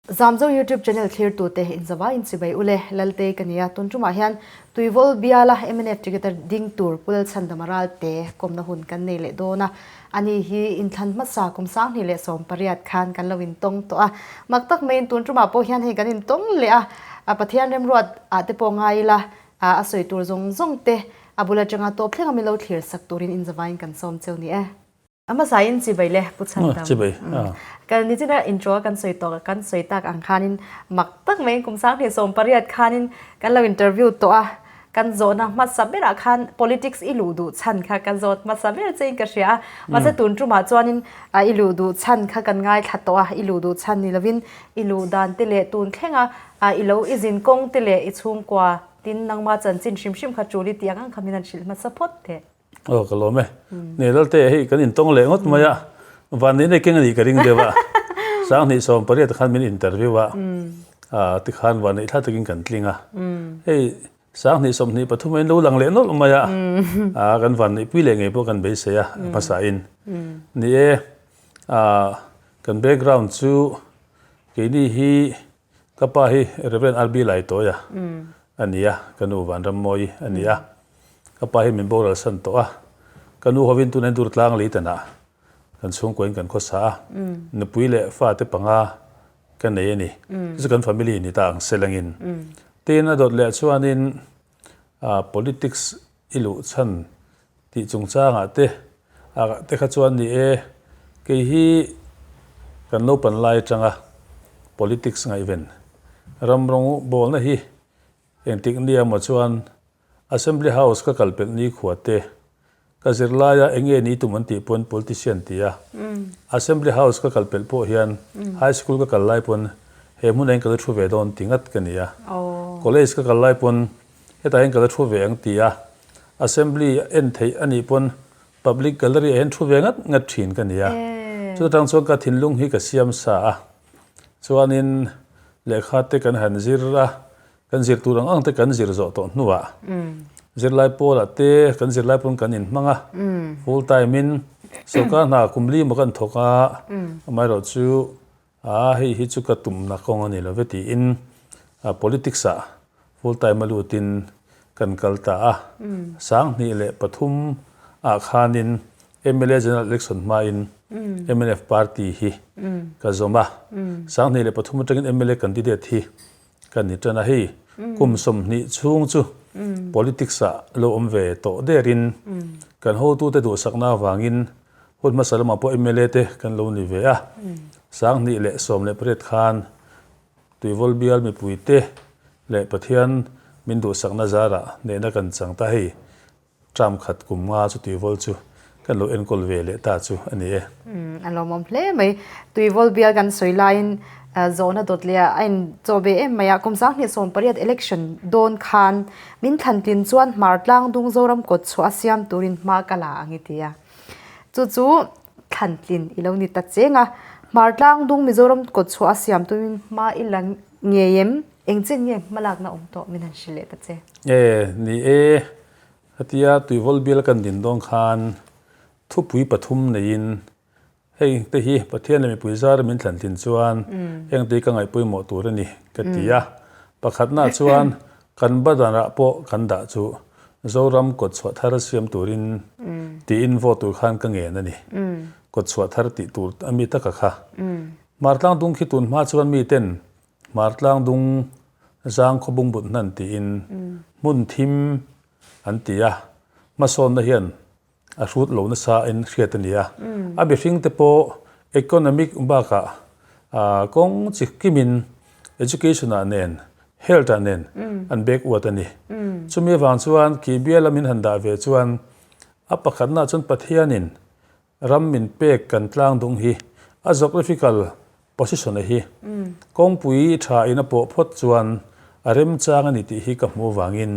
Zamzo YouTube channel thlirtute inzavaiin chibai ule Laltei ka nia. Tun tumah hian Tuivawl biala mnf ticket a ding tur Pu Lalchhandama Ralte kawmna hun kan nei leh dawn a. Ani hi inthlan hmasa kum 2018 khan kan lo intawng tawh a. Mak tak maiin tun tumah pawh hian hei kan intawng leh a. Pathian remruat ah te pawh ngai ila a sawi tur zawng zawng te a bul atanga tawp thlenga min lo thlir sak turin inzavaiin kan sawm cheu ni e. A hmasain chibai le Pu Chhandam. Chibai. Kan nichina intro a kan sawi tawh kan sawi tak ang khanin mak tak maiin kum 2018 khanin kan lo interview tawh a, kan zawhna hmasa berah khan politics i luh duh chhan kha ka zawt hmasa ber chein ka hria a, mahse tun tumah chuanin i luh duh chhan kha kan ngaithla tawh a, i luh duh chhan ni lovin i luh dan te leh tun thlenga i lo i zin kawng te leh i chhungkua tin nangma chanchin hrim hrim kha tul i tih ang ang kha min han hrilh hmasa phawt teh. Aw ka lawm e. Ni Lalte hei kan intawng leh ngawt mai a, van nei keng a nih ka ring deuh a. 2018 khan min interview a, tikhan van neih thla takin kan tling a. Hei 2023 a in lo lang leh nawlh mai a, kan van neihpui leh ngei pawh kan beisei a hmasain. Ni e, kan background chu keini hi Ka pa hi Rev. RB Laitawia a ni a, ka nu Vanrammawi a ni a. Ka pa hi min boral san tawh a, ka nu hovin tunah hian Durtlang Leitanah kan chhungkuain kan khawsa a, nupui leh fate panga ka nei a ni. Chu chu kan family ni ta ang selangin. Tin, a dawt leh chuanin politics i luh chhan tih chungchangah te ah te kha chuan ni e, kei hi kan naupan lai atanga politics ngaihven ram rawng bawlna hi engtik nia maw chuan Assembly House ka kal pelh ni khua te ka zirlaia eng nge ni tum an tih pawn politician ti a, Assembly House ka kal pelh pawh hian High School ka kal lai pawn he hmunah hian ka la thu ve dawn ti ngat ka ni a, College ka kal lai pawn hetah hian ka la thu ve ang ti a. Assembly a en theih a nih pawn Public Gallery ah hian thu ve ngat ngat thin ka ni a. Chuta tang chuan ka thinlung hi ka siam sa a. Chuanin lehkha te kan han zir a, kan zir tur ang ang te kan zir zawh tawh hnuah zirlai pawlah te kan zirlai pawn kan inhmang a, full time in sorkar hna kum li maw kan thawk a, amaherawhchu A, hei hi chu ka tumna kawng a ni lo ve tiin politics ah full time a lutin kan kal ta a. 2003 ah khanin mla general election hmain mnf party hi ka zawm a. 2003 atangin mla candidate hi ka ni tan a. Hei kum 20 chhung chu politics ah lo awm ve tawh derin kan hotute duhsakna avangin Hun hmasa lamah pawh mla te kan lo ni ve a, 2018 khan Tuivawl bial mipuite leh Pathian min duhsakna zarah hnehna kan chang ta hei, term khat kum nga chu Tuivawl chu kan lo enkawl ve leh ta chu a ni e. A lawmawm hle mai. Tuivawl bial kan sawi laiin zawhna dawt leh a inchaw ve em mai a, kum 2018 election dawn khan min thlantlin chuan Hmar Tlangdung Zoram kawt chhuah a siam turin hma ka la ang i ti a. Chu chu thlantlin i lo ni ta cheng a, Hmar tlang dung Mizoram kawt chhuah a siam tumin hma i la ngei em? Eng chen nge hmalakna awm tawh min han hrilh leh ta che? E, ni e, hetia Tuivawl bial kan din dawn khan thupui pathum neiin hei te hi Pathian leh mipui zara min thlantlin chuan heng te hi ka ngaih pawimawh tur a ni ka ti a. Pakhatna chuan Kan badanah pawh kan dah chu Zoram kawtchhuah thar siam turin tiin vote tur khan ka ngen a ni. Kawtchhuah thar tih tur a mi taka kha. Hmartlang dung khi tun hma chuan miten Hmartlang dung zang khawbung but hnan tiin hmun thim an ti a, hmasawnna hian a hrut lo nasa in hriat a ni a. A mihring te pawh economic bakah kawng chi kimin education ah nen health ah nen an back uat a ni. Chumi avang chuan khi bial a min han dah ve chuan a pakhatna chuan Pathianin ram min pek kan tlang dung hi a geographical position a hi kawngpui tha in a pawh phawt chuan a remchang a ni tih hi ka hmuh avangin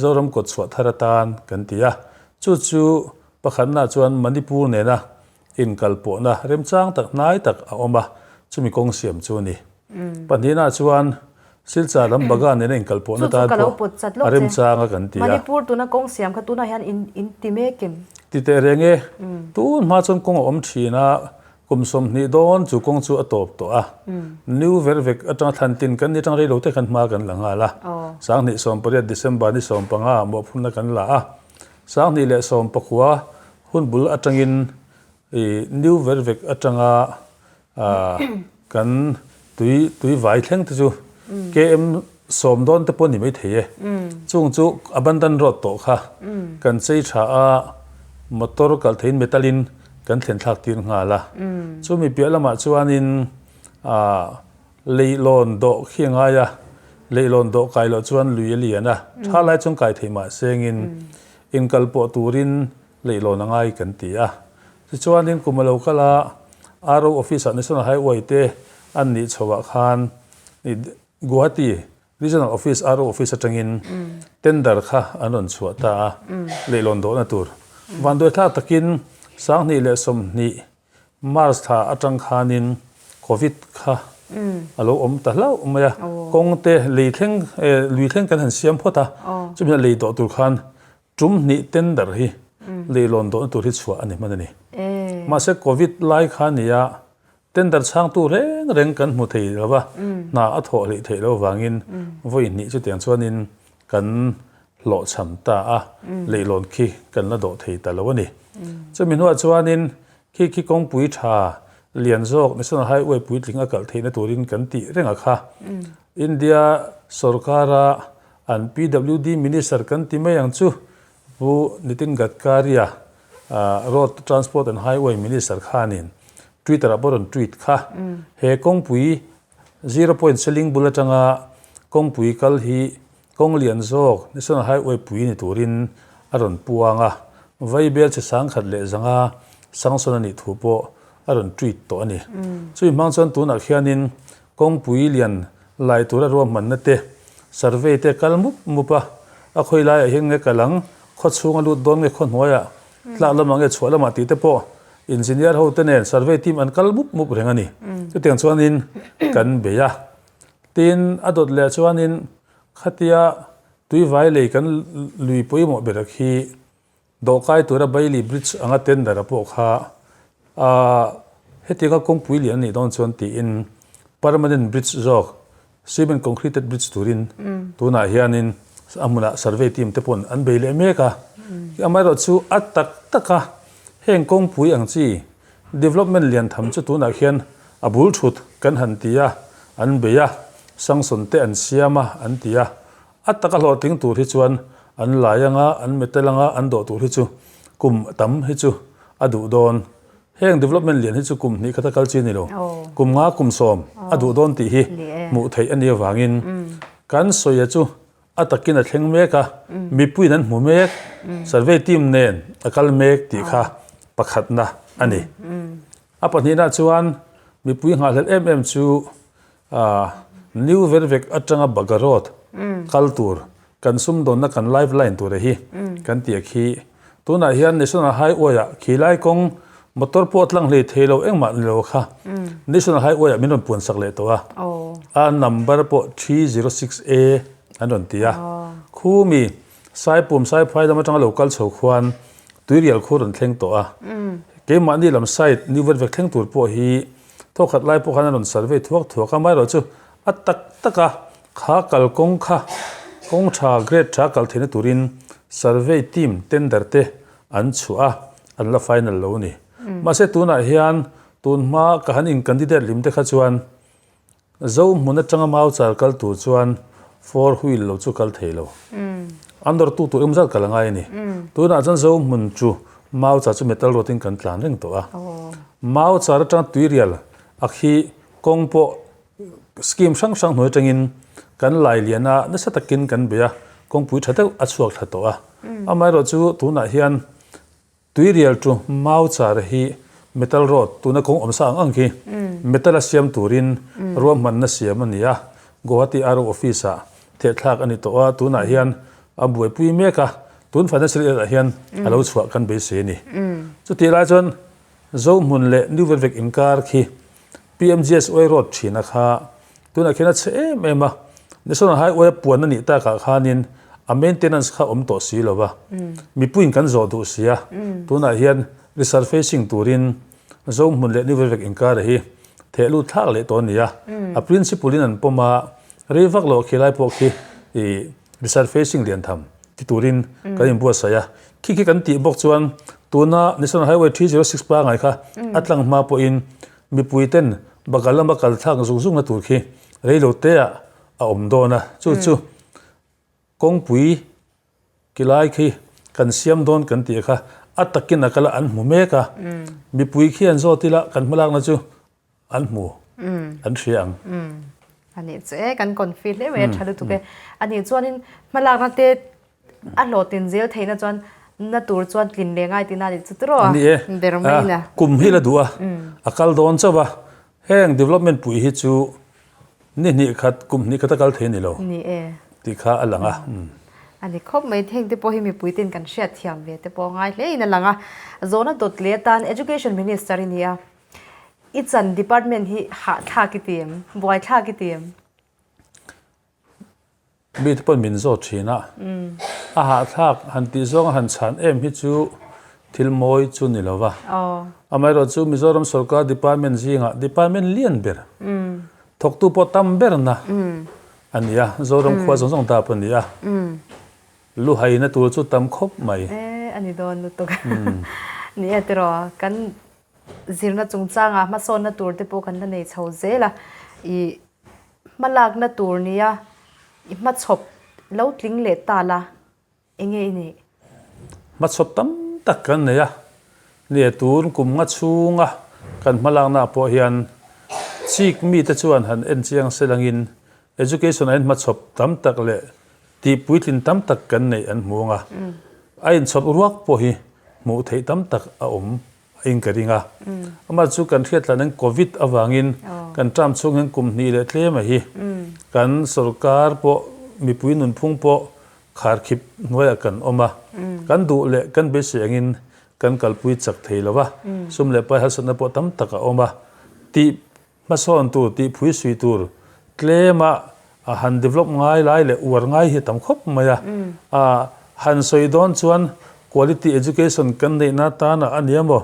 Zoram kawt chhuah thar atan kan ti a, chu chu pakhatna chuan Manipur nena inkalpawhna remchang tak hnai tak a awm a, chumi kawng siam chu a ni. Pahnihna chuan Silchar lam Bagan nena inkalpawhna tan pawh a remchang a kan ti a. Manipur tuna kawng siam kha tunah hian in ti mek em? Ti teh reng e, tun hma chuan kawng a awm thin a. Kum 20 dawn chu kawng chu a tawp tawh a. New Vervek atanga thlan tin kan ni atang rei lo te khan hma kan la nghal a. 2018 December ni 15 mawhphurhna kan la a. 2019 hun bul atangin New Vervek atanga kan tui tui vai thleng te chu KM 10 dawn te pawh ni mai thei e. Chung chu abandon road tawh kha kan chei tha a, motor kal theiin metal in kan thlen thlak tir nghal a. Chumi piah lamah chuanin leihlawn dawh khi a ngai a, leihlawn dawh kai loh chuan lui a lian a, tha lai chuan kai thei mah sengin inkal pawh turin Leihlawn a ngai kan ti a. Tichuanin kum a lo kal a, RO Office ah National Highway te an nih chho ah khan Guwahati Regional Office RO Office atangin tender kha an rawn chhuah ta a, leihlawn dawhna tur. Vanduaithlak takin 2020 March thla atang khanin Covid kha a lo awm ta hlauh mai a, kawng te lei thleng lui thleng kan han siam phawt a, chumi hian lei dawh tur khan Tum hnih tender hi leihlawn dawhna tur hi chhuah a ni hman a ni. Mahse Covid lai kha nia tender chhangtu reng reng kan hmu thei lo va, hna a thawh hleih theih loh vangin vawi hnih chutiang chuanin kan hlawhchham ta a, leihlawn khi kan la dawh thei ta lo a ni. Chumi hnuah chuanin khi khi kawngpui tha lian zawk National Highway puitling a kalh theihna turin kan tih reng a kha. India sorkara An PWD Minister kan ti mai ang chu Pu Nitin Gadkari-a Road Transport and Highway Minister khanin Twitter-ah pawh rawn tweet kha. He kawngpui Zero Point Seling bul atanga kawngpui kal hi kawng lian zawk National Highway pui ni turin a rawn puang a, Vaibel che 1100 sanction a nih thu pawh a rawn tweet tawh a ni. Chumi hmang chuan tunah khianin Kawngpui lian lai tura ruahmanna te, survey te kal mup mup a, a khawi laiah hian nge kal ang, khaw chhunga lut dawn nge khaw hnuaiah, tlak lamah nge chhuah lamah tih te pawh engineer ho te nen survey team an kal mup mup reng a ni. Chutiang chuanin kan bei a. Tin, a dawt leh chuanin khatia tuivai lei kan lui pawimawh ber khi Dawhkai tura Bailey Bridge anga tender a pawh kha hetianga kawngpui lian a nih dawn chuan tiin permanent bridge zawk cement concreted bridge turin tunah hianin a hmunah survey team te pawn an bei leh mek a. Amaherawh chu a tak taka heng kawngpui ang chi development lian tham chu tunah khian a bul thut kan han ti a, an bei a, sanction te an siam a an ti a. A taka hlawhtling tur hi chuan an lai anga, an metal anga an dawh tur hi chu kum tam hi chu a duh dawn. Heng development lian hi chu kum hnih khata kal chi a ni lo. Kum nga kum 10 a duh dawn tih hi hmuh theih a nih avangin kan sawia chu a takin a thleng mek a, mipuiin an hmu mek, survey team nen a kal mek tih kha pakhatna a ni. A pahnihna chuan mipui nghahhlelh em em chu New Vervek atanga Baga Road kal tur kan sumdawnna kan life line tur hi kan tih khi tunah hian National Highway ah khilai kawng motor pawh tlang hlei thei lo engmah ni lo kha National Highway ah min rawn puan sak leh tawh a a number pawh 306A an rawn ti a khumi Saipum Saiphai lam atanga lo kal chho khuan Tuirial khu rawn thleng tawh a keimahni lam side New Vervek thleng tur pawh hi Thawkhat lai pawh khan a rawn survey thuak thuak a, amaherawh chu a tak tak a, kha kalkawng kha kawng tha grade tha kal theihna turin survey team tender te an chhuah a, an la final lo a ni. Mahse tunah hian tun hma ka han in candidate lim te kha chuan Zo hmun atanga mau char kal tur chuan four wheel lo chu kal thei lo. An dawr tu tur eng zat kal a ngai a ni. Tunah chuan zo hmun chu mau char chu metal road in kan tlan reng tawh a. Mau char atanga tuirial a khi kawng pawh scheme hrang hrang hnuai atangin kan lai lian a, nasa takin kan bei a, kawngpui tha deuh a chhuak thla tawh a. Amaherawh chu tunah hian Tuirial chu mau char hi metal road tuna kawng awm sa ang ang khi metal a siam turin ruahmanna siam a ni a, Guwahati RO office ah thehthlak a ni tawh a, tunah hian a buaipui mek a, tun financial year ah hian a lo chhuah kan beisei a ni. Chutih lai chuan Zohmun leh New Velvek inkar khi PMGSY road thina kha tunah khian a chhe em em a, National Highway a puan a nih takah khanin a maintenance kha awm tawh si lo va, mipuiin kan zawh duh si a, tunah hian resurfacing turin. Zohmun leh New Vervek inkara hi theh lut thlak leh tawh a ni a. A principle in an pawm a, rei vak loh khi lai pawh khi ih resurfacing lian tham ti turin kan inbuatsaih a. Khi khi kan tih bawk chuan tuna National Highway 306 pangai kha a tlang hma pawhin mipui ten bagal lama kal thlak zung zungna tur khi rei lo te ah a awm dawn a. Chu chu kawngpui ki lai khi kan siam dawn kan tih kha a takin a kal a an hmu mek a. Mipui khi an zawt ila kan hmalakna chu an hmu an hria ang. A nih chu e, kan confi hle mai a tha lutuk e. A nih chuanin hmalakna te a hlawhtlin zel theihna chuan na tur chuan tlin leh ngai tihna a nih chu tiraw a? Ni e, Ber mai na. Kum hi la duh a, a kal dawn chauh a, heng development pui hi chu ni hnih khat kum hnih khat a kal thei a ni lo. Ni e. Tih kha a lang a. A ni khawp mai, heng te pawh hi mipui ten kan hriatthiam ve te pawh a ngai hle in a lang a. Zawhna dawt leh atan Education Minister i ni a, I chan department hi hahthlak i ti em? Buaithlak i ti em? Mi te pawn min zawt thin a, a hahthlak han tih zawnga han chhan em hi chu thil mawi chu ni lo va. Amaherawh chu Mizoram sawrkar department zingah department lian ber, thawktu pawh tam berna a ni a, Zoram khua zawng zawng dap a ni a, luhaina tur chu tam khawp mai. E, a ni dawn lutuk. Ni e tiraw, kan Zirna chungchangah hmasawnna tur te pawh kan la nei chho zel a, i hmalakna tur nia i hmachhawp lo tling leh ta la enge i nih? Hmachhawp tam tak kan nei a, nia tun kum nga chhunga kan hmalakna ah pawh hian chik mite chuan han en chiang se langin education ah hian hmachhawp tam tak leh tih puitlin tam tak kan neih an hmu ang a, a inchhawp ruak pawh hi hmuh theih tam tak a awm a in ka ring a. Amah chu kan hriat tlan in Covid avangin kan term chhung hian kum hnih leh tlem a hi kan sorkar pawh mipui nunphung pawh kharkhip hnuaiah kan awm a, kan duh leh kan beisei angin kan kalpui chak thei lo va, sum leh pai harsatna pawh tam tak a awm a tih Hmasawn tur tih phui sui tur tlema a han develop ngai lai leh uar ngai hi a tam khawp mai a. A han sawi dawn chuan quality education kan neihna tana a nia maw,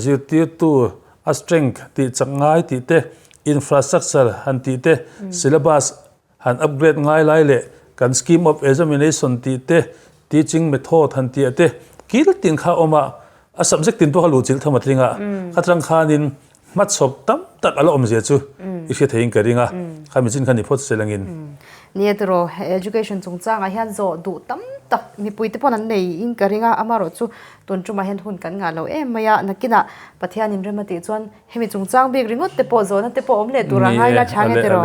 zirtirtu a strength tih chak ngai tih te, infrastructure han tih te, syllabus Han upgrade ngai lai leh kan scheme of examination tih te, teaching method han tih ah te kil tin kha a awm a, a subject tin pawh kha luhchilh tham a tling a, khatang khanin hmachhawp tam tak a la awmzia chu i hria theiin ka ring a, khami chin kha ni phawt se langin. Nia tiraw, education chungchangah hian zawh duh tam tak mipui te pawn an nei in ka ring a, amaherawh chu tun tumah hian hun kan ngah lo em mai a, nakinah Pathianin rem a tih chuan Hemi chungchang bik ringawt te pawh zawhna te pawh awm leh tur a ngai la chhang e tiraw.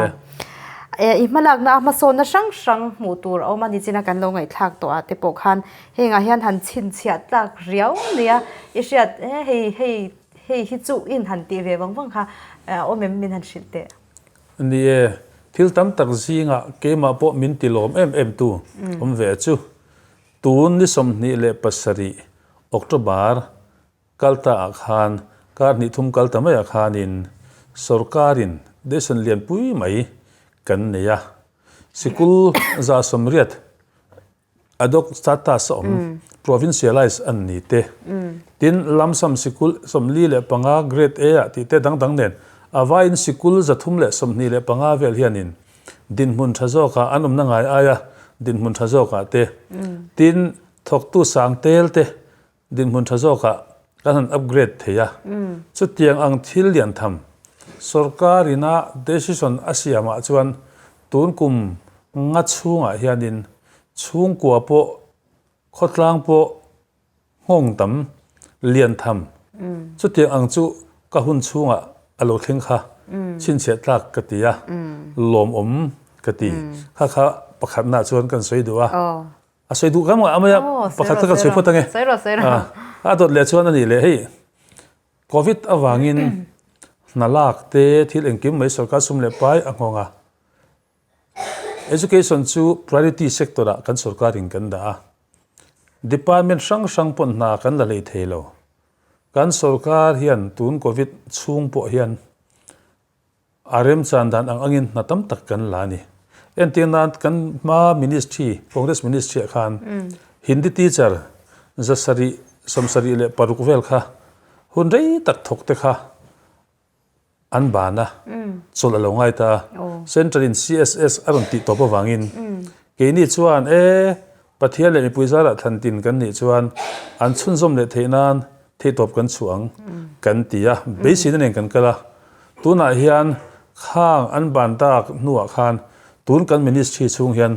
I hmalakna a hmasawnna hrang hrang hmuh tur a awm a nichina kan lo ngaihthlak tawh ah te pawh khan hengah hian han chhinchhiah tlak riau nia i hriat e hei hei hei hi chu in han tih ve vang vang kha awm em min han hrilh teh. Ni e, thil tam tak zingah keimah pawh min ti lawm em em tu awm ve chu tun ni 27 October Kal ta ah khan kar hnih thum kal ta mai ah khanin sorkarin decision lianpui mai kan nei a, sikul 180 ad hoc status a awm, provincialize an ni te, tin lump sum sikul 45 grade A ah tih te dang dang nen a vaiin sikul 325 vel hianin dinhmun tha zawkah an awmna ngai aia dinhmun tha zawkah te, tin thawktu sang tel te Dinhmun tha zawkah kan han upgrade thei a, chutiang ang thil lian tham sorkar ina decision a siamah chuan tun kum nga chhungah hianin chhungkua pawh khawtlang pawh nghawng tam lian tham chutiang ang chu ka hun chhungah a lo thleng kha chhinchhiah tlak ka ti a, lawmawm ka ti. Kha kha pakhatnaah chuan kan sawi duh a. A sawi duh kam a mai a, pakhat kha kan sawi phawt ange. A dawt leh chuan a nih leh hei Covid avangin hna lak te thil engkim mai sorkar sum leh pai a nghawng a. Education chu priority sector ah kan sorkar in kan dah a. Department hrang hrang pawn hna kan la hlei thei lo. Kan sorkar hian tun Covid chhung pawh hian A remchan dan ang angin hna tam tak kan la a ni. Entir nan kan hma ministry, Congress ministry ah khan Hindi teacher 776 vel kha. Hun rei tak thawk te kha an ban a, chawlh a lo ngai ta a. Central in CSS a rawn tih tawp avangin keini chuan e, Pathian leh mipui zarah thlan tin kan nih chuan an chhunzawm leh theih nan theihtawp kan chhuah ang kan ti a, beiseina nen kan kal a. Tunah hian khang an ban tak hnuah khan tun kan ministry chhung hian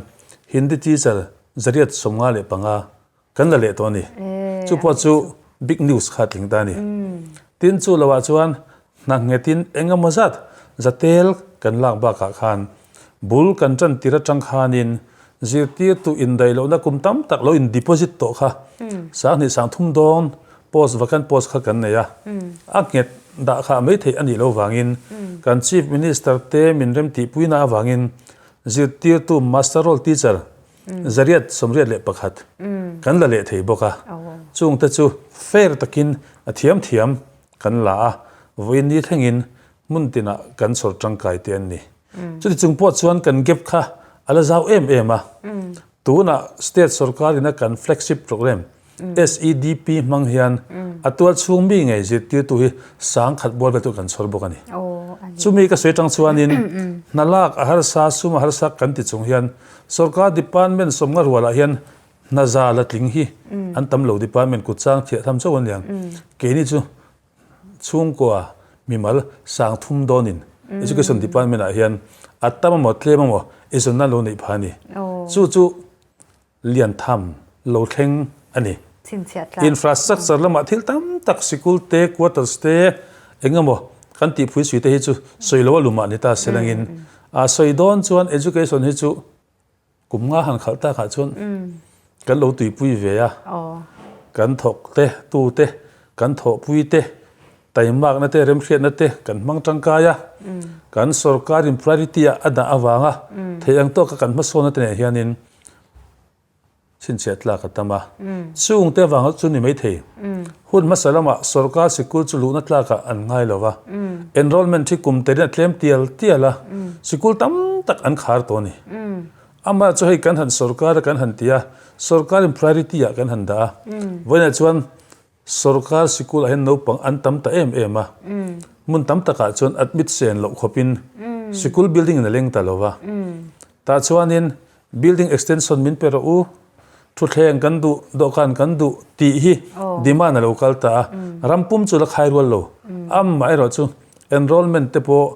Hindi teacher 155 Kan la leh tawh a ni. Chu pawh chu big news kha a tling ta a ni. Tin chu loah chuan hna nghetin eng emaw zat zatel kan lak bakah khan bul kan tan tir atang khanin zirtirtu indaih lohna kum tam tak lo in deposit tawh kha 2000 30 dawn post vacant post kha kan nei a. A nghet dah kha mai theih a nih loh vangin kan Chief Minister te min remtihpuina avangin zirtirtu master roll teacher 181 kan la leh thei bawk a, chungte chu fair takin a thiam thiam kan la a, vawiin ni thlengin hmun tinah kan chhawr tangkai te an ni. Chuti chung pawh chuan kan gap kha a la zau em em a, tunah state sorkar ina kan flagship programme SEDP hmang hian a tual chhung mi ngei zirtirtu hi 10,000 bual vel tur kan chhawr bawk a ni. Chumi ka sawi tang chuanin hna lak a harsa, sum a harsa kan ti chung hian sorkar department sawmnga rualah hian hna za la tling hi an tam lo department kut chang thiah tham chauh an liang. Keini chu chhungkua mimal 3000 dawnin education department ah hian a tam emaw tlem emaw eizawnna lo neih phah a ni. Chu chu lian tham lo thleng a ni. Infrastructure lamah thil tam tak sikul te, quarters te eng emaw kan tihpui sui te hi chu sawi lo a lumah ni ta se langin a sawi dawn chuan education hi chu kum nga han khalh takah chuan kan lo tuipui ve a, kan thawk te, tu te, kan thawhpui te, taimakna te, remhriatna te kan hmang tangkai a, kan sorkarin priority ah a dah avanga theih ang tawka kan hmasawnna te nen hianin chhinchhiah tlak a tam a. Chungte avanga chu ni maithei. Hun hmasa lamah sorkar sikul chu luhna tlakah an ngai lo va, enrollment hi kum telin a tlem tial tial a, sikul tam tak an khar tawh a ni. Amah chu hei kan han sorkar a kan han ti a, sorkarin priority ah kan han dah a, vawiinah chuan Sorkar sikul ah hian naupang an tam ta em em a, hmun tam takah chuan admit sen loh khawpin sikul building in a leng ta lo va. Tah chuanin building extension min pe rawh u, thutthleng kan duh, dawhkan kan duh tih hi demand a lo kal ta a, ram pum chu la khai rual lo. Amaherawh chu enrollment te pawh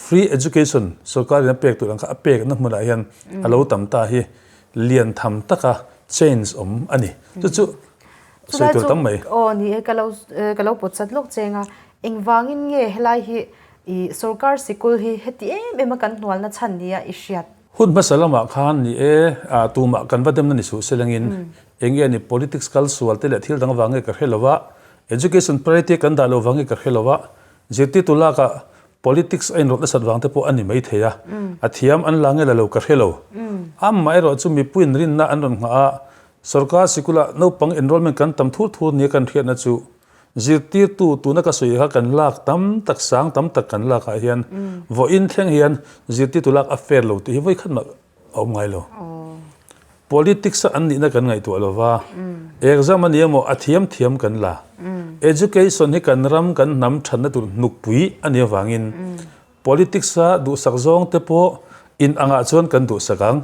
free education sorkarin a pek tur ang kha a pekna hmunah hian a lo tam ta hi lian tham taka change awm a ni. Chu chu Sawi tur tam mai. Aw ni e, ka lo ka lo pawt chat lawk cheng a, engvangin nge helai hi i sorkar sikul hi heti em em a kan hnualna chhan nia i hriat? Hun hmasa lamah khan ni e, tumah kan va demna ni suh se lengin eng nge ni politics kal sual te leh thil dang vang nge ka hre lo va, education priority kan dah lo vang nge ka hre lo va, zirtirtu lakah politics a inrawlh nasat vang te pawh a ni maithei a, a thiam an la nge la lo ka hre lo. Amaherawh chu mipuiin rinna an rawn nghah a, Sorkar sikula naupang enrollment kan tam thur thur nia kan hriatna chu zirtirtu tuna ka sawi kha kan lak tam tak sang tam tak kan lak ah hian vawiin thleng hian zirtirtu lak a fair lo tih hi vawi khat mah a awm ngai lo. Politics a an nihna kan ngaihtuah lo va, exam a ni emaw a thiam thiam kan la. Education hi kan ram kan hnam thatna tur hnukpui a nih avangin Politics a duhsak zawng te pawh in angah chuan kan duhsak ang.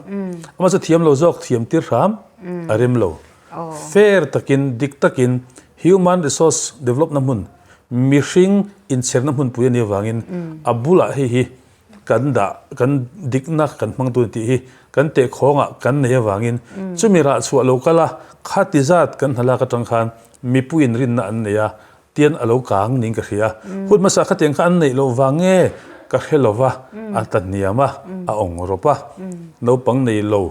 Amah chu thiam lo zawk thiam tir hram a rem lo. Fair takin, dik takin human resource develop na hmun, mihring inchherna hmunpui a nih avangin a bulah hei hi kan dah, kan dikna kan hmang dun tih hi kan tehkhawngah kan nei avangin chumi rah chhuah lo kal a, khati zat kan hna lak atang khan mipuiin rinna an nei a, Tian a lo kang niin ka hria. Hun hmasa khatiang kha an neih loh vang nge ka hre lo va, a ta hniam a, a awng rawp a. Naupang nei lo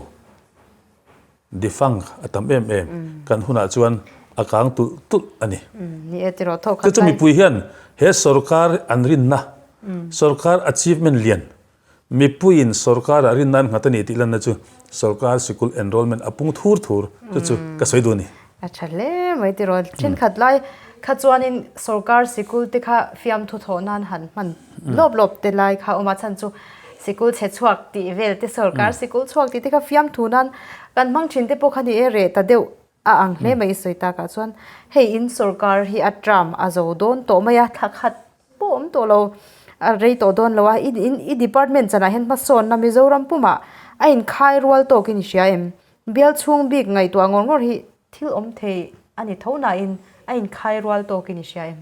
defunct a tam em em. Kan hunah chuan a kang tulh tulh a ni. Chu chu mipui hian he sorkar an rinna, sorkar achievement lian Mipuiin sorkarah rinna an nghat a ni tih lanna chu sorkar sikul enrollment a pung thur thur chu chu ka sawi duh a ni. A tha hle mai tiraw. Thenkhat lai kha chuanin sorkar sikul te kha fiamthu thawh nan han hman lawp lawp te lai kha awm a, chhan chu sikul chhe chhuak tih vel te sorkar sikul chhuak tih te kha fiamthu nan kan hmang thin te pawh kha ni e reh ta deuh. A ang hle mai i sawi takah chuan hei in sorkar hi a term a zo dawn tawh mai a, thla khat pawh awm tawh lo, a rei tawh dawn lo a, i in i department chanah hian hmasawnna Mizoram pumah a inkhai rual tawkin i hria em? Bial chhung bik ngaihtuah ngawr ngawr hi thil awm thei a ni tho nain a inkhai rual tawkin i hria em?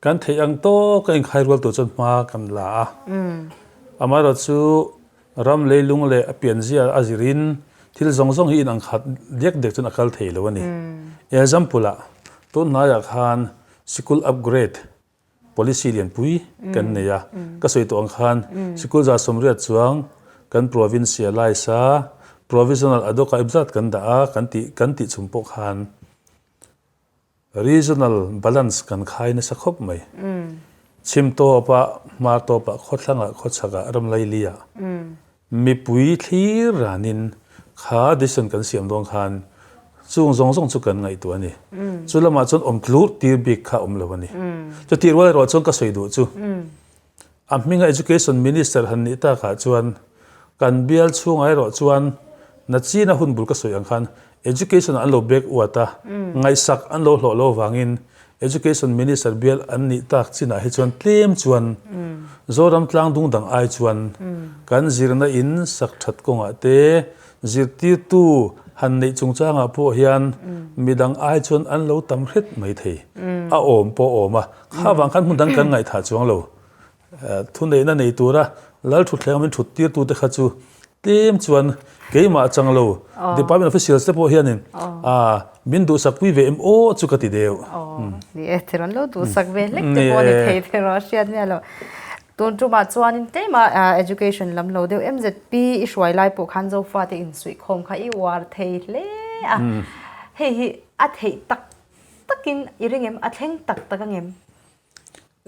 Kan theih ang tawk a inkhai rual tur chuan hma kan la a, amaherawhchu Ram leilung leh a pianzia a zirin thil zawng zawng hi inang khat dek dek chuan a kal thei lo a ni. Example ah, tun hnaiah khan sikul upgrade policy lianpui kan nei a, ka sawi tawh ang khan sikul 180 chuang kan provincialize a, provisional ad hoc ah ip zat kan dah a, kan tih kan tih chung pawh khan Regional balance kan khai nasa khawp mai. Chhim tawpah, hmar tawpah, khawthlangah, khawchhakah, ram lailiah mipui thlir ranin kha decision kan siam dawn khan chung zawng zawng chu kan ngaihtuah a ni. Chu lamah chuan awm tlur tir bik kha awm lo a ni. Chutih rual erawh chuan ka sawi duh chu A hminga Education Minister han nih takah chuan kan bial chhungah erawh chuan nachina hun bul ka sawi ang khan Education ah an lo back uat a, ngaihsak an lo hlawh lo avangin Education Minister bial an nih tak chinah hi chuan tlem chuan Zoram tlang dung dang ai chuan kan zirna in sak that kawngah te zirtirtu han neih chungchangah pawh hian midang ai chuan an lo tam hret mai thei. A awm pawh a awm a, kha vang khan hmun dang kan ngaihthah chuang lo. Thuneihna nei tura lal thutthleng min thut tirtute kha chu tlem chuan keimah chang lo department officials te pawh hianin min duhsak pui ve em aw chu ka ti deuh. Ni e, thil an lo duhsak ve hlek te pawh a ni thei thei rawh a hriat miah lo. Tun tumah chuanin tlema education lam lo deuh MZP i hruai lai pawh khan Zofate insuihkhawm kha i uar thei hle a. Hei hi a theih tak takin i ring em? A thleng tak tak ang em?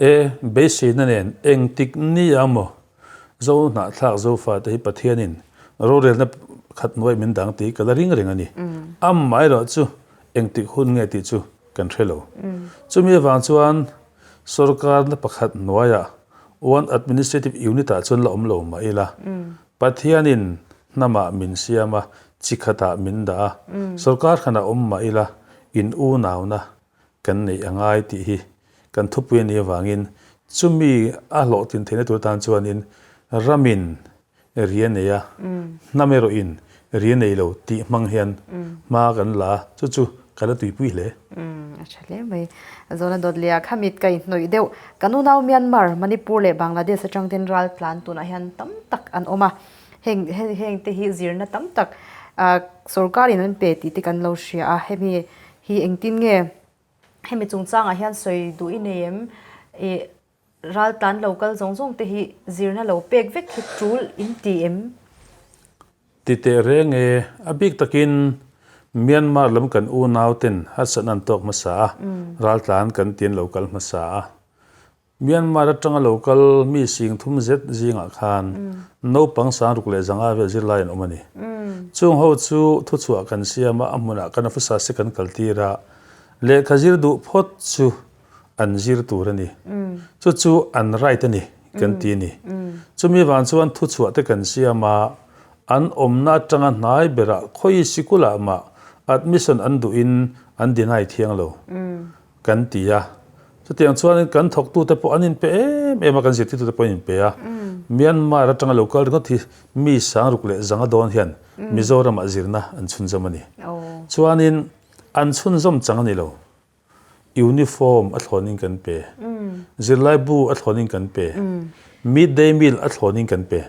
E, beiseina nen engtik ni a maw Zo hnahthlak Zofa te hi Pathianin rorelna khat hnuai min dang tih ka la ring reng a ni. Amaherawh chu engtik hun nge tih chu kan hre lo. Chumi avang chuan sorkarna pakhat hnuaiah one administrative unit ah chuan la awm lo mah ila, Pathianin hnamah min siam a, chi khatah min dah a, sorkar khanah awm mah ila in unauna kan neih a ngai tih hi kan thupui a nih avangin chumi a hlawhtlin theihna tur atan chuanin ramin ri a nei a, hnam erawhin ri a nei lo tih hmang hian hma kan la a, chu chu ka la tuipui hle. A tha hle mai. Zawna Dawtlia kha mit ka inhnawih deuh. Kan unau Myanmar, Manipur leh Bangladesh atang ten ral tlan tunah hian tam tak an awm a. Heng heng te hi zirna tam tak sorkarin an pe tih te kan lo hria a. Hemi Hi engtin nge hemi chungchangah hian sawi duh i nei em? Ih raltlan lo kal zawng zawng te hi zirna lo pek vek hi tul in ti em? Ti teh reng e, a bik takin Myanmar lam kan unau ten harsatna an tawk hmasa a, raltlan kan ti an lo kal hmasa a. Myanmar atanga lo kal mi sing thum zet zingah khan naupang 6500 vel zirlai an awm a ni. Chung ho chu thuchhuah kan siam a, a hmunah kan officers te kan kaltir a, lehkha zir duh phawt chu an zir tur a ni. Chu chu an right a ni kan ti a ni. Chumi vang chuan thuchhuah te kan siam a, an awmna atanga hnai berah khawi sikulah mah admission an duhin an deny thiang lo. Kan ti a. Chutiang chuanin kan thawktute pawh an inpe em em a, kan zirtirtute pawh an inpe a. Myanmar atanga lo kal ringawt hi mi 6500 dawn hian Mizoramah zirna an chhunzawm a ni. Chuanin an chhunzawm chang a ni lo. Uniform a thlawnin kan pe. Zirlaibu a thlawnin kan pe. Midday meal a thlawnin kan pe.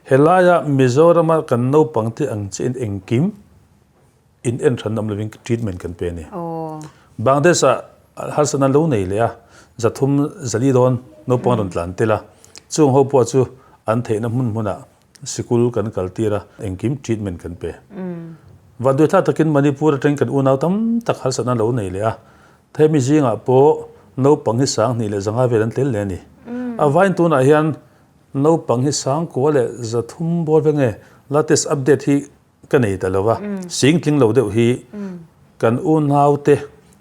Helaia Mizorama kan naupangte ang chiahin engkim in en hran awm lovin treatment kan pe a ni. Bangladesh ah harsatna lo nei leh a, 304 dawn naupang rawn tlan tel a, chung ho pawh chu an theihna hmun hmunah sikul kan kal tir a, engkim treatment kan pe. Vanduaithlak takin Manipur atangin kan unau tam tak harsatna lo nei leh a, hemi zingah pawh naupang hi 2100 vel an tel leh a ni. A vain tunah hian naupang hi 9300 bawr vel nge latest update hi Ka nei ta lo a, sing tling lo deuh hi kan unaute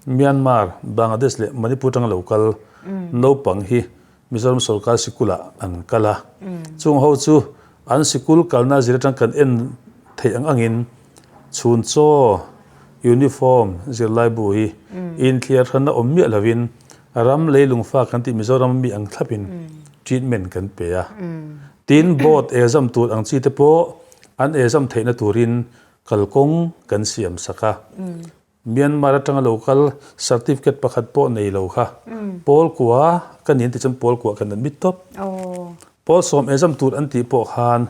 Myanmar, Bangladesh leh Manipur atanga lo kal naupang hi Mizoram sorkar sikulah an kal a. Chung ho chu an sikul kalna zir atang kan en theih ang angin chhun chaw, Uniform zirlaibu hi inthliar hranna awm miah lovin ram leilungfa kan tih Mizoram mi ang thlapin treatment kan pe a. Tin, board exam tur ang chi te pawh an exam theihna turin kalkawng kan siam sak a. Myanmar atanga lo kal certificate pakhat pawh nei lo kha pawl kua ka nin ti chuan pawl kua kan admit tawp. Pawl sawm exam tur an tih pawh khan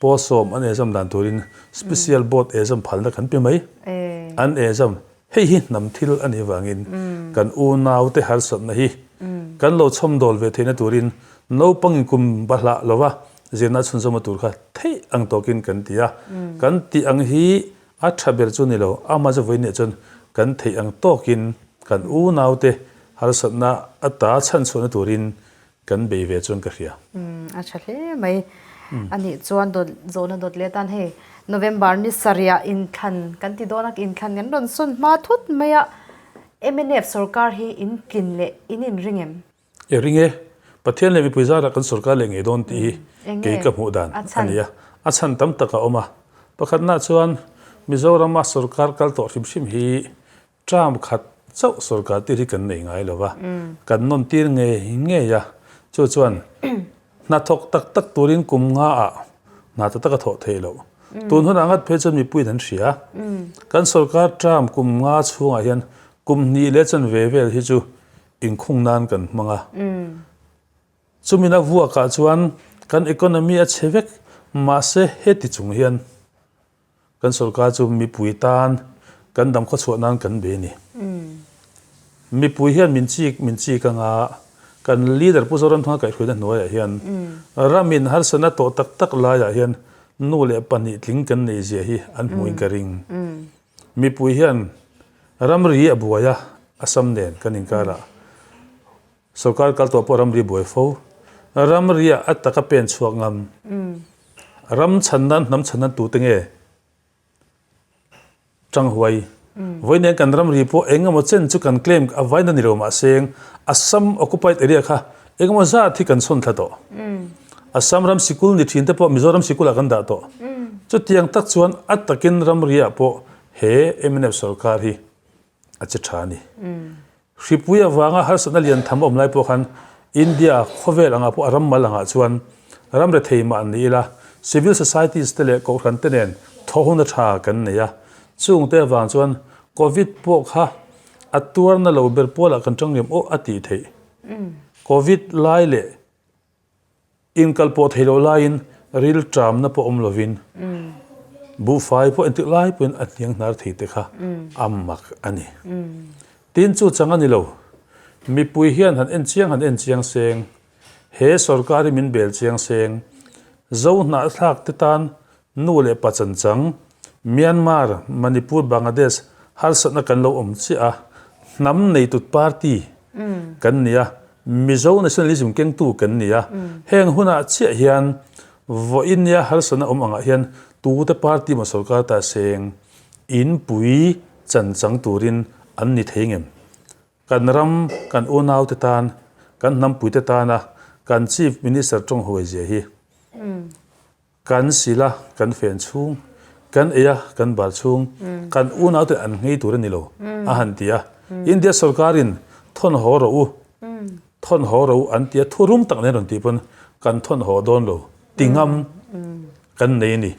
pawl sawm an exam dan turin special board exam phalna kan pe mai. An exam hei hi hnam thil a nih vangin kan unau te harsatna hi kan lo chhawmdawl ve theihna turin naupangin kum bahlah lova zirna chhunzawma tur kha theih ang tawkin kan ti a. Kan tih ang hi A tha ber chu ni lo, amah chu vawiin nih chuan kan theih ang tawkin kan unaute harsatna ata chhanchhuahna turin kan bei ve chuan ka hria. Umm a tha hle mai. A nih chuan dawt zawhna dawt leh atan hei November ni sarih ah inthlan kan ti dawn a, inthlan kan rawn sawn hma thut mai a, mnf sorkar hi in tlin leh in inring em? I ring e, Pathian leh mipui zarah kan sorkar leh ngei dawn tih hi kei ka hmuh dan a ni a. A chhan tam tak a awm a. Pakhatna chuan Mizorama sorkar kal tawh hrim hrim hi term khat chauh sorkar tir hi kan nei ngai lo va, kan nawn tir ngei ngei a. Chu chuan hnathawk tak tak turin kum ngaah hna ta tak a thawh theih loh. Tun hunah ngat phei chuan mipuiin an hria. Kan sorkar term kum nga chhungah hian kum hnih leh chanve vel hi chu inkhung nan kan hmang a. Chumina vuakah chuan kan economy a chhe vek, mahse heti chung hian kan sorkar chu mipui tan kan dam khawchhuah nan kan bei a ni. Mipui hian min chik min chik anga kan leader Pu Zoramthanga kaihhruaina hnuaiah hian ramin harsatna tawh tak tak laiah hian nu leh pahnih tling kan neih zia hi an hmuin ka ring. Mipui hian ramri a buai a, Assam nen kan inkar ah sorkar kal tawh pawh ramri buai fo. Ramri ah a taka pen chhuak ngam. Ram chhan nan, hnam chhan nan tute nge Changhuai. Vawi nen kan ramri pawh eng emaw chen chu kan claim a vain a ni lo mahse Assam occupied area kha eng emaw zat hi kan sawn thla tawh. Assam ram sikul ni thin te pawh Mizoram sikulah kan dah tawh. Chutiang tak chuan a takin ramriah pawh he mnf sorkar hi a che tha a ni. Hripui avanga harsatna lian tham a awm lai pawh khan India khawvel angah pawh a ram mal angah chuan ram rethei mah an ni ila civil societies te leh kohhran te nen thawhhuna tha kan nei a. Chungte avang chuan Covid pawh kha a tuarna lo ber pualah kan tang liam aw a tih theih. Covid lai leh Inkal pawh thei loh laiin ril ṭamna pawh awm lovin buhfai pawh entik lai pawhin a hniang hnar thei te kha a mak a ni. Tin chu chang a ni lo. Mipui hian han en chiang han en chiang seng, he sorkar hi min bel chiang seng, Zo hnahthlak te tan Nu leh pa chanchang, Myanmar, Manipur, Bangladesh harsatna kan lo awm chiah a, hnam neitut party kan ni a, Mizo nationalism kengtu kan ni a, heng hunah chiah hian vawiin nia harsatna awm angah hian tute party maw sorkar ta seng inpui chanchang turin an ni thei ngem? Kan ram, kan unaute tan, kan hnampuite tana kan Chief Minister tawng huaizia hi Kan sil a, kan fen chhung, kan ei a, kan bar chhung, kan unaute an nghei tur a ni lo, a han ti a. India sorkarin thawn haw rawh u, thawn haw rawh u an ti a, thu rum tak nen rawn tih pawn kan thawn haw dawn lo ti ngam kan nei a ni.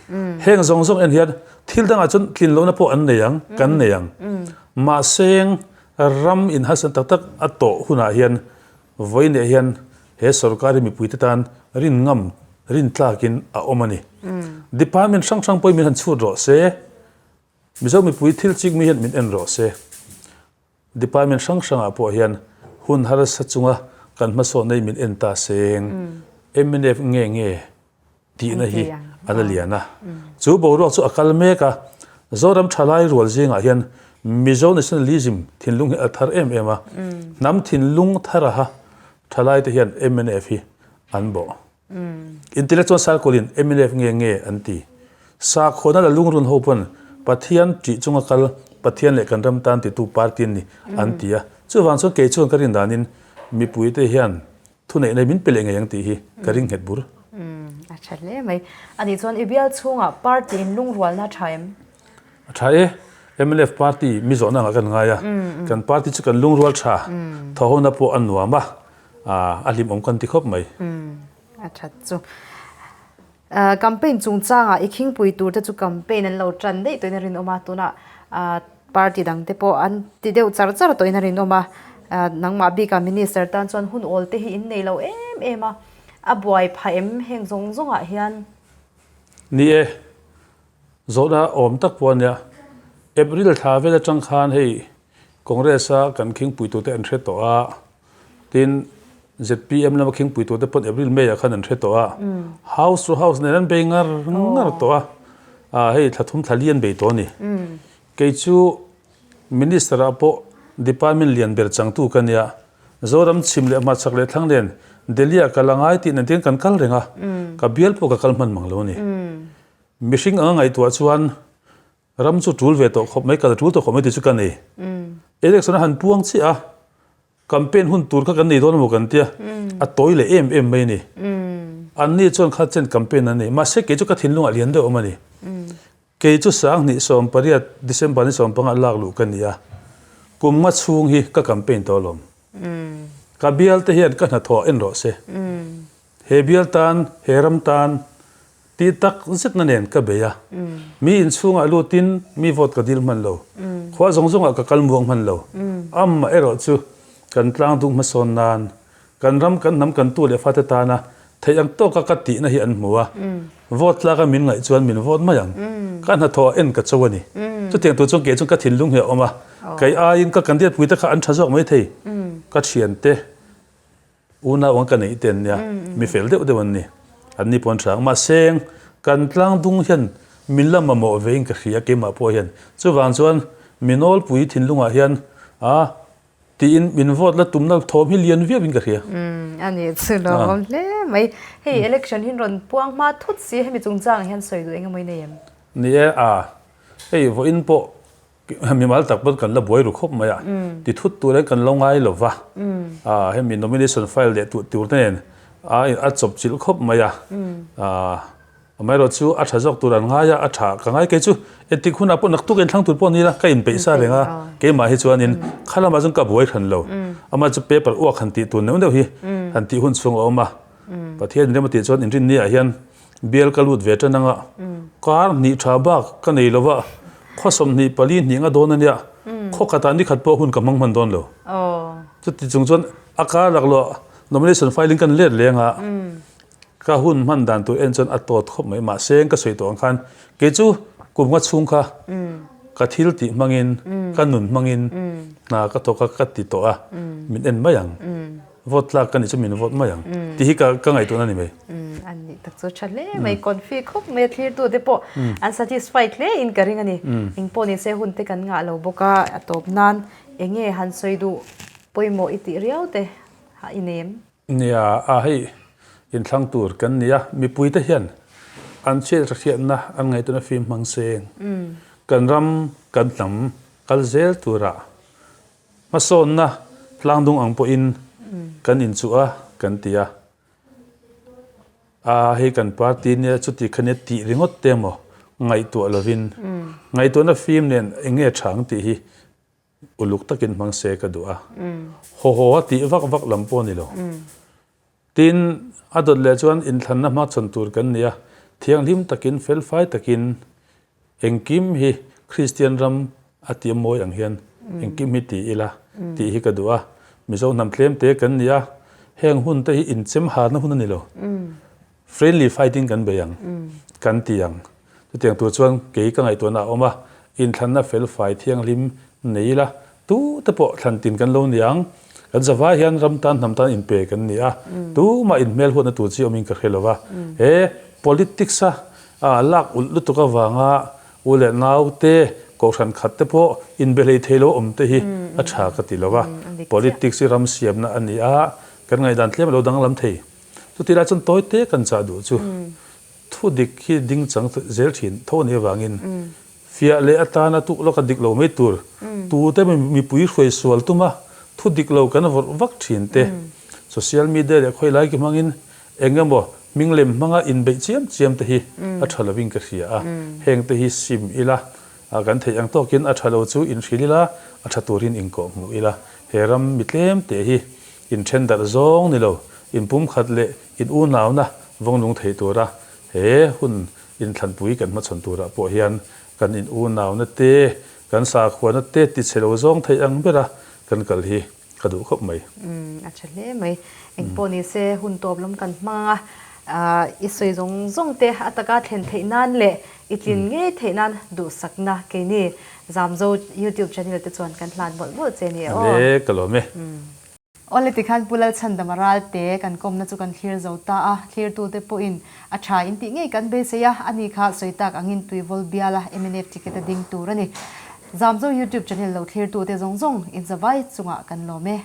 Heng zawng zawng en hian thil dangah chuan tlin lohna pawh an nei ang, kan nei ang. Mahse ram inhasan tak tak a tawh hunah hian Vawiinah hian he sorkar hi mipuite tan rin ngam, rin tlakin a awm a ni. Department hrang hrang pawhin min han chhut rawh se, Mizo mipui thil chik mi hian min en rawh se. Department hrang hrangah pawh hian hun harsa chunga kan hmasawnna hi min en ta seng. Mnf nge nge? Tihna hi a la lian a. Chu boruak chu a kal mek a, Zoram thalai rual zingah hian Mizo nationalism thinlung hi a thar em em a, hnam thinlung tharaha thalaite hian mnf hi an bawh. Intellectual circle-in mnf nge nge an ti. Sakhawnna la lungrun ho pawn Pathian tih chunga kal, Pathian leh kan ram tan titu party an ni an ti a. Chuvang chuan kei chuan ka rin danin mipuite hian Thuneihna min pe leh ngei ang tih hi ka ring nghet bur. Umm a tha hle mai. Anih chuan i bial chhungah party in lungrualna a tha em? A tha e. Mnf party mi zawhna angah kan ngai a, kan party chu kan lungrual tha, thawhona pawh a nuam a, a hlimawm kan ti khawp mai. A that chu. Campaign chungchangah i khingpui tur te chu campaign an lo tan daih tawhin a rinawm a, tunah party dang te pawh an ti deuh char char tawhin a rinawm a, nangmah bikah minister tan chuan hun awl te hi in nei lo em em a, a buai phah em heng zawng zawngah hian. Ni e, zawhna awm tak pawh a nia. April thla vel atang khan hei Congress a kan khingpui tur te an hre tawh a, Tin, zpm lama khingpui turte pawn April May ah khan an hre tawh a, house to house nen an bei ngar ngar tawh a, ah hei thla thum thla li an bei tawh a ni. Kei chu Minister ah pawh department lian ber changtu ka nia, Zoram chhim leh hmachhak leh thlang nen Delhi ah kal a ngai tih nen tin kan kal reng a, ka bial pawh ka kal hman mang lo a ni. Mihring anga ngaihtuah chuan Ram chu tul ve tawh khawp mai, kal tul tawh khawp mai tih chu ka nei. Election a han puang chiah a, campaign hun tur kha kan nei dawn emaw kan tia, a tawi leh em em mai a ni. Anni chuan kha chen campaign an nei, mahse kei chu ka thinlungah lian deuh awm a ni. Kei chu 2018 December ni 15 lak luh ka ni a, kum nga chhung hi ka campaign tawh alawm. Ka bial te hian ka hnathawh en rawh se. He bial tan, he ram tan Tih tak zetna nen ka bei a, mi inchhungah lutin mi vote ka dil hman lo, khua zawng zawngah ka kal muang hman lo. Amah erawh chu kan tlang dung hmasawn nan, kan ram kan hnam kan tu leh fate tana theih ang tawka ka tihna hi an hmu a, vote tlaka min ngaih chuan min vote mai ang. Ka hnathawh ah en ka cho a ni. Chutiang tur chuan kei chuan ka thinlung hi a awm a, kei aiin ka candidate puite kha an tha zawk maithei, ka thiante, Unau ang ka neih te an nia, mi fel deuh deuh an ni. An ni pawh an tha ang. Mahse, kan tlang dung hian min la mamawh vein ka hria keimah pawh hian. Chuvang chuan mi nawlpui thinlungah hian a tiin min vote la tumna thawm hi lian viauin ka hria. A ni chu lawmawm hle mai. Hei election hi rawn puang hma thut si hemi chungchangah hian sawi duh eng emaw i nei em? Ni e, a hei vawiin pawh Mimal tak pawn kan la buai ru khawp mai a, ti thut tur hian kan lo ngai lo va, hemi nomination file leh tuh tur te nen a chawp chilh khawp mai a, amaherawh chu a tha zawk tur an ngai a, a tha ka ngai kei chu engtik hunah pawh naktuk inthlang tur pawh ni la ka inpeih sa reng a, keimah hi chuanin kha lamah chuan ka buai hran lo, amah chu paper uak han tih tur neuh neuh hi han tih hun chhung a awm a, Pathian rem a tih chuan inrinni ah hian Bial ka lut ve tan anga, kar hnih tha bak ka nei lova, khaw 24 hnih nga dawn a nia, khaw khatah ni khat pawh hun ka hmang hman dawn lo. Chuti chung chuan a kar laklawh nomination filing kan let leng a, ka hun hman dan tur en chuan a tawt khawp mai. Mahse ka sawi tawh ang khan kei chu kum nga chhung kha ka thil tih hmangin, ka nun hmangin hna ka thawk a, ka ti tawh a, min en mai ang. Vote tlak ka nih chu min vote mai ang tih hi ka ka ngaihtuahna a ni mai. An nih tak chu tha hle mai, confi khawp mai a thlirtu te pawh an satisfied hle in ka ring a ni. Eng pawh ni se hun te kan ngah lo bawk a, a tawp nan eng nge han sawi duh pawimawh i tih riau te i nei em? Nia, a hei inthlang tur kan ni a, mipui te hian an chhiat hriatna an ngaihtuahna fim hmang seng kan ram kan hnam kal zel turah Hmasawnna tlangdung ang pawhin kan inchuh a kan ti a, a hei kan party nia chuti kha nia tih ringawt te emaw ngaihtuah lovin ngaihtuahna fim nen eng nge tha ang tih hi uluk takin hmang se ka duh a, haw haw a tih vak vak lam pawh a ni lo. Tin, a dawt leh chuan inthlanna hmachhawn tur kan ni a, thianghlim takin, felfai takin engkim hi Kristian ram a ti mawi ang hian engkim hi ti ila tih hi ka duh a. Mizo hnam tlem te kan ni a, heng hun te hi inchem harna hun a ni lo. Friendly fighting kan bei ang, kan ti ang. Chutiang tur chuan kei ka ngaihtuahna a awm a, inthlanna felfai thianghlim nei ila, tute pawh thlan tin kan lo ni ang. Kan zavai hian ram tan hnam tan inpe kan ni a, tumah inhmel huatna tur chi awmin ka hre lo va. He politics a lak ulh lutuk avanga u leh nau te, kohhran khat te pawh inbe hlei thei lo awm te hi a tha ka ti lo va. Politics hi ram siamna a ni a, kan ngaihdan tlem a lo danglam thei. Chuti lai chuan tawi te kan chah duh chu thu dik hi ding chang zel thin tho a nih avangin fiah leh atana tuk lawka dik lo mai tur tute mipui hruai sual tuma thu dik lo kan vawrh vak thin te social media leh khawi lai ki hmangin eng emaw hming lem hmanga inbeih chiam chiam te hi a tha lovin ka hria a, heng te hi sim ila. Kan theih ang tawkin a tha lo chu inhrilh ila, a tha turin inkawh hmuh ila. He ram mi tlem teh hi inthen darh zawng ni lo, inpumkhat leh in unauna vawnglung thei tura he hun inthlanpui kan hmachhawn turah pawh hian kan in unauna te, kan sakhuana te tichhe lo zawng theih ang bera kan kal hi ka duh khawp mai. Umm a tha hle mai. Engpawh ni se hun tawp lam kan hmang a, i sawi zawng zawng te a taka thlen theih nan leh i tlin ngei theih nan duhsakna keini Zamzo YouTube channel te chuan kan hlan mawlh mawlh che ni e aw. Ale ka lawm e. Awle tikhan Pu Lalchhandama Ralte kan kawmna chu kan thlir zo ta a, thlirtute pawhin a tha in tih ngei kan beisei a, ani kha sawi tak angin Tuivawl biala mnf ticket a ding tur a ni. Zamzo YouTube channel lo thlirtute zawng zawng inzavai chungah kan lawm e.